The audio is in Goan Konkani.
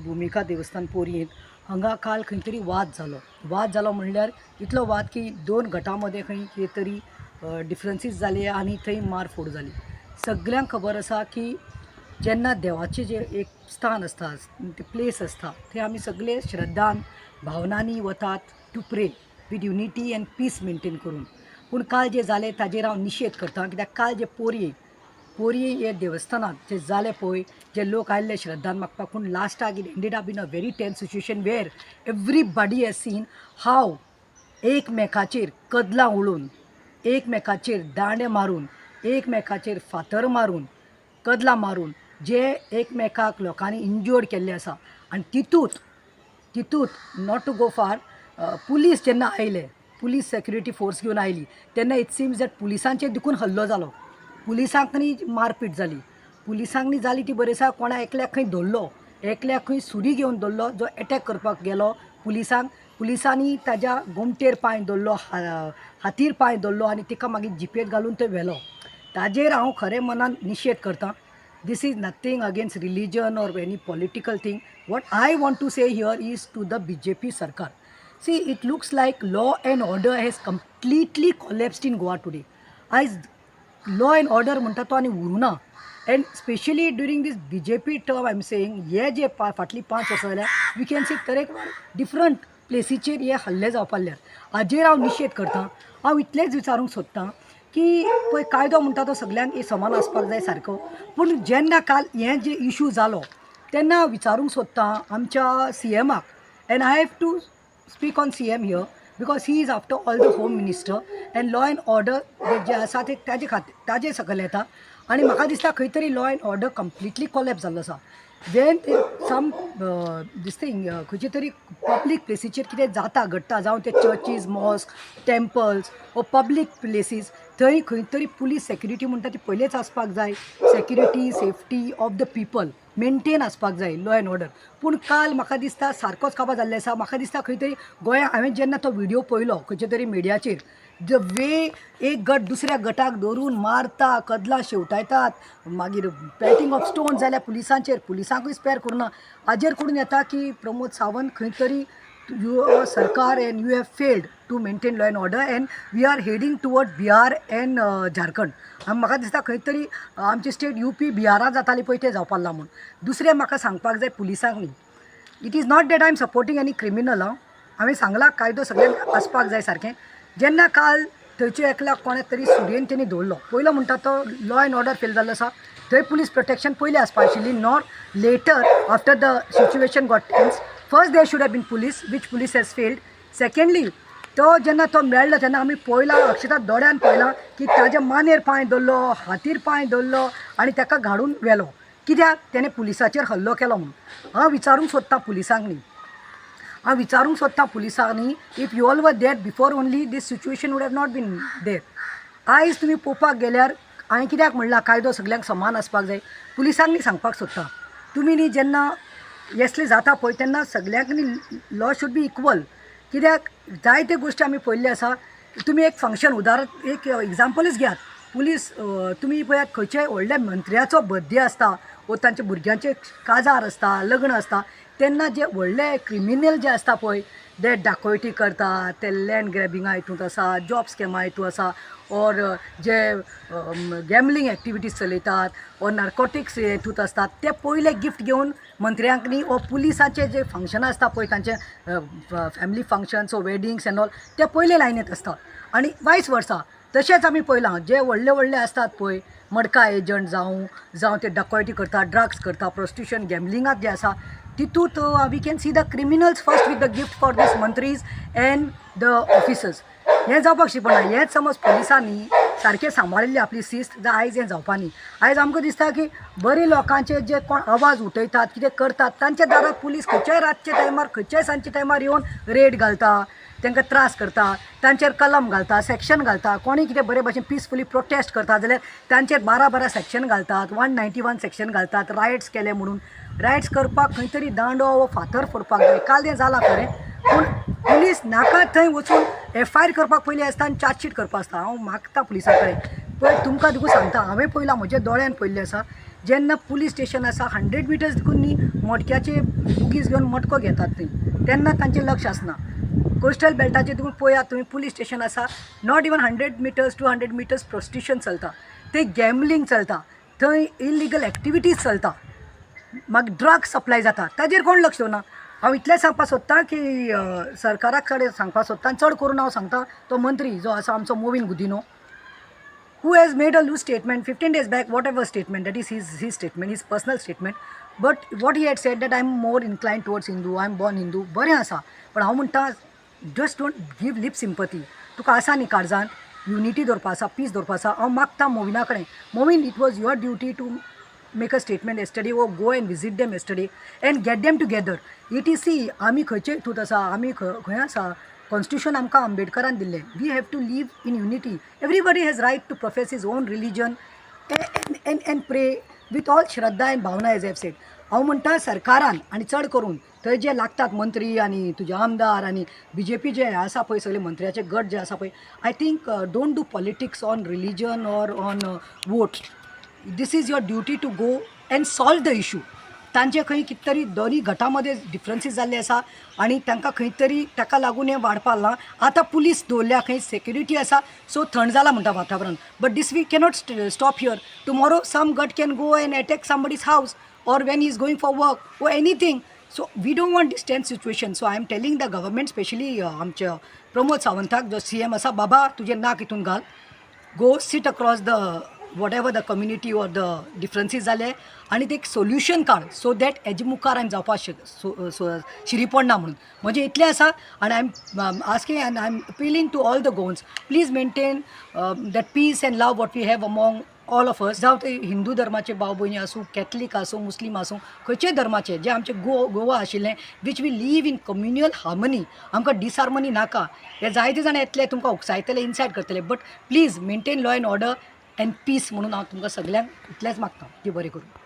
भुमिका देवस्थान पोरयेंत हांगा काल खंय तरी वाद जालो. वाद जालो म्हणल्यार इतलो वाद की दोन गटां मदें खंय कितें तरी डिफरंसीस जाले आनी थंय मारफोड जाली. सगल्यांक खबर आसा की जेन्ना देवाचें जें एक स्थान आसता, प्लेस आसता, थंय आमी सगले श्रद्धान भावनांनी वतात to pray with unity and peace maintain करून. पूण काल जें जालें ताजेर हांव निशेध करता, कित्याक काल जे पोरये पोरये हे देवस्थानांत जे जालें पळय, जे लोक आयिल्ले श्रद्धान मागपाक, पूण लास्टाक it ended up in a very tense situation where everybody has seen how एकमेकाचेर कदलां उडोवन, एकमेकाचेर दांडे मारून, एकमेकाचेर फातर मारून, कदलां मारून जे एकमेकाक लोकांनी इंज्योर्ड केल्ले आसा. आनी तितूंत not to go far, police जेन्ना आयले, पुलीस सेक्युरिटी फोर्स घेवन आयली तेन्ना it seems that पुलिसांचेर देखून हल्लो जालो, पुलिसांक मारपीट जाली. पुलिसांक न्ही जाली ती बरी आसा, कोणा एकल्याक खंय धरलो, एकल्याक खंय सुरी घेवन धरलो जो एटॅक करपाक गेलो पुलिसांक. पुलिसांनी ताज्या गोमटेर पांय दवरलो, हातीर पांय दवरलो आनी तिका मागीर जिपेंत घालून थंय व्हेलो. ताजेर हांव खरें मनान निशेध करता. This is nothing against religion or any political thing. What I want to say here is to the BJP सरकार, see, it looks like law and order has completely collapsed in Goa today. आयज लॉ एंड ऑर्डर म्हणटा तो आनी उरुना, and specially during this BJP term I am saying, हे जे फाटलीं 5 वर्सां जाल्या, we can see तरेकवार डिफरंट प्लेसीचेर हे हल्ले जावपाक लागल्यात. हाजेर हांव निशेध करता. हांव इतलेंच विचारूंक सोदतां की पळय, कायदो म्हणटा तो सगल्यांक समान आसपाक जाय सारको, पूण जेन्ना काल हें जे इशू जालो तेन्ना हांव विचारूंक सोदतां आमच्या सीएमाक, and I have to speak on CM here because he is after all the home minister and law and order जे आसा ते ताजे खातीर ताजे सकयल येता. आनी म्हाका दिसता खंय तरी law and order completely collapse जाल्लो आसा. When some this thing, खंयचे तरी पब्लीक प्लेसीचेर कितें जाता, घडटा, जावं ते churches, mosque, temples or public places, थंय खंय तरी पुलीस सेक्युरिटी म्हणटा ती पयलेच आसपाक जाय. Security, safety of the people maintain आसपाक जाय, लॉ एंड ऑर्डर. पूण काल म्हाका दिसता सारकोच काबार जाल्लें आसा. म्हाका दिसता खंय तरी गोंया हांवें जेन्ना तो व्हिडियो पळयलो खंयच्या तरी मिडियाचेर, the way एक गट दुसऱ्या गटाक धरून मारता, कदलां शेवटायतात, मागीर पेल्टिंग ऑफ स्टोन जाल्यार पुलिसांचेर, पुलिसांकूय स्पेर करुना. हाजेर करून येता की प्रमोद सावंत, खंय तरी you सरकार and you have failed to maintain law and order and we are heading toward Bihar and Jharkhand. आनी म्हाका दिसता खंय तरी आमची स्टेट यूपी बिहारात जाताली पळय, तें जावपाक लागलां म्हूण. दुसरें म्हाका सांगपाक जाय पुलिसांक न्ही, it is not that I am supporting any criminal. हांव हांवें सांगलां, कायदो सगळ्यांक आसपाक जाय सारकें. जेन्ना काल थंयचे एकल्याक कोणें तरी सुरयेन तेणी दवरलो, पयलो म्हणटा तो लॉ एंड ऑर्डर फेल जाल्लो आसा. थंय पुलीस प्रोटेक्शन पयलीं आसपाक आशिल्ली, not later after the situation got tense. First there should have been police, which police has failed. Secondly, तो जेन्ना तो मेळ्ळो तेन्ना आमी पळयला, अक्षता दोळ्यान पळयलां की ताज्या मानेर पांय दवरलो, हातीर पांय दवरलो आनी ताका घाडून व्हेलो. कित्याक? तेणें पुलिसाचेर हल्लो केलो म्हणून. हांव विचारूंक सोदतां पुलिसांक न्ही, हांव विचारूंक सोदतां पुलिसांक न्ही, if you all were there before only, this situation would have not been there. आयज तुमी पळोवपाक गेल्यार, हांवें कित्याक म्हणलां कायदो सगल्यांक समान आसपाक जाय, पुलिसांक न्ही सांगपाक सोदता, तुमी न्ही जेन्ना येसले जाता पळय तेन्ना सगल्यांक न्ही लॉ should be equal. कित्याक जायते गोश्टी आमी पळयल्ले आसा. तुमी एक फंक्शन, उदाहरण, एक एग्जाम्पलूच घेयात. पुलीस, तुमी पळयात, खंयच्याय व्हडल्या मंत्र्याचो बर्थडे आसता वो तांच्या भुरग्यांचे काजार आसता, लग्न आसता, तेन्ना जे व्हडले क्रिमिनल जे आसता पळय, ते डाकोयटी करता, ते लँड ग्रॅबिंगा हितूंत आसा, जॉब स्कॅमा हितूंत आसा, ऑर जे गॅमलींग एक्टिविटीज चलयतात ऑर नार्कोटिक्स हितूंत आसतात, ते पयले गिफ्ट घेवन मंत्र्यांक न्ही वो पुलिसांचे जे फंक्शनां आसता पळय, तांचे family functions or weddings and all, ते पयले लायनीत आसता. आनी वायस वर्सा तशेंच आमी पळयलां, जे व्हडले व्हडले आसतात पळय, मडका एजंट जावं, जावं ते डकॉयटी करता, ड्रग्स करता, प्रोस्टिट्युशन, गॅमलिंगाक जे आसा, तितूंत we can see the criminals first with the gift for these मंत्रीज and the officers. हें जावपाक शिकना. हेंच समज पुलिसांनी सारकें सांबाळिल्ली आपली शिस्त जाल्यार आयज हें जावपा न्ही. आयज आमकां दिसता की बरे लोकांचे जे कोण आवाज उठयतात, कितें करतात, तांच्या दारात पुलीस खंयच्याय रातच्या टायमार, खंयच्याय सांजच्या टायमार येवन रेड घालता, तांकां त्रास करता, तांचेर कलम घालता, सेक्शन घालता. कोणी कितें बरे भाशेन पिसफुली प्रोटेस्ट करता जाल्यार तांचेर 12 12 सेक्शन घालतात, 191 सेक्शन घालतात, रायट्स केले म्हणून. रायट्स करपाक खंय तरी दांडो वो फातर फोडपाक जाय. काल तें जालां खरें, पूण पुलीस नाका थंय वचून एफआयआर करपाक पयलीं आसता आनी चार्जशीट करपाक आसता. हांव मागता पुलिसां कडेन, पळय, तुमकां देखून सांगता, हांवें पळयलां, म्हज्या दोळ्यान पळयल्लें आसा. जेन्ना पुलीस स्टेशन आसा 100 मिटर्स देखून न्ही, मटक्याचे बुगीस घेवन मटको घेतात थंय, तेन्ना तांचें लक्ष आसना. कोस्टल बेल्टाचेर तुमी पळयात, तुमी पुलीस स्टेशन आसा, not even 100 meters, 200 meters prostitution चलता, थंय गॅमलींग चलता, थंय इलिगल एक्टिविटीज चलता, मागीर ड्रग्स सप्लाय जाता. ताजेर कोण लक्ष दवरना. हांव इतलें सांगपाक सोदतां की सरकारा कडेन सांगपाक सोदता आनी चड करून हांव सांगता तो मंत्री जो आसा आमचो मोविन Godinho, who has made a loose statement 15 days back, whatever statement that is, his statement, his personal statement, but what he had said, that I'm more inclined towards Hindu, I'm born Hindu. बरें आसा, पण हांव म्हणटा, just don't give lip sympathy. तुका आसा न्ही काळजान युनिटी दवरपा आसा, पीस दवरपा आसा. हांव मागता मोविना कडेन, मोविन, it was your duty to make a statement yesterday or go and visit them yesterday and get them together. It is, see, आमी खंयचे हितूंत आसा, आमी खंय आसा? कॉन्स्टिट्यूशन आमकां आंबेडकरान दिल्लें. We have to live in unity. Everybody has right to profess his own religion and pray with all Shraddha and Bhavana, as have said. हांव म्हणटा, सरकारान आनी चड करून थंय जे लागतात मंत्री आनी तुजे आमदार आनी बीजेपी जे आसा पळय, सगळे मंत्र्याचे गट जे आसा पळय, I think don't do politics on religion or on vote. This is your duty to go and solve the issue. तांचे खंय कितें तरी दोनूय गटां मदें डिफरन्सीस जाल्ले आसा आनी तांकां खंय तरी ताका लागून हें वाडपाक लागलां. आतां पुलीस दवरल्या, खंय सेक्युरिटी आसा, सो थंड जाला म्हणटा वातावरण. But this we cannot stop here. Tomorrow some गट can go and attack somebody's house or when he is going for work or anything. So we don't want this tense situation. So I am telling the government, specially आमच्या प्रमोद सावंताक जो सीएम आसा, बाबा, तुजें नाक हितून घाल, go sit across the whatever the community or the differences जाले आनी ते एक सोल्युशन काड, सो that हेजे मुखार आमी जावपाक सो शिरी पडना म्हणून. म्हणजे इतलें आसा आनी I am asking and I am appealing to all the Goans, please maintain that peace and love what we have among all of us. जावं ते हिंदू धर्माचे भाव भयणी आसूं, कॅथलीक आसूं, मुस्लीम आसूं, खंयच्याय धर्माचे, जे आमचे गोवा आशिल्लें, which we live in communal harmony. आमकां डिसहार्मनी नाका. हे जायते जाण येतले, तुमकां उकसायतले, इनसायट करतले, but please maintain law and order and peace म्हणून हांव तुमकां सगल्यांक इतलेंच मागता की बरें करूं.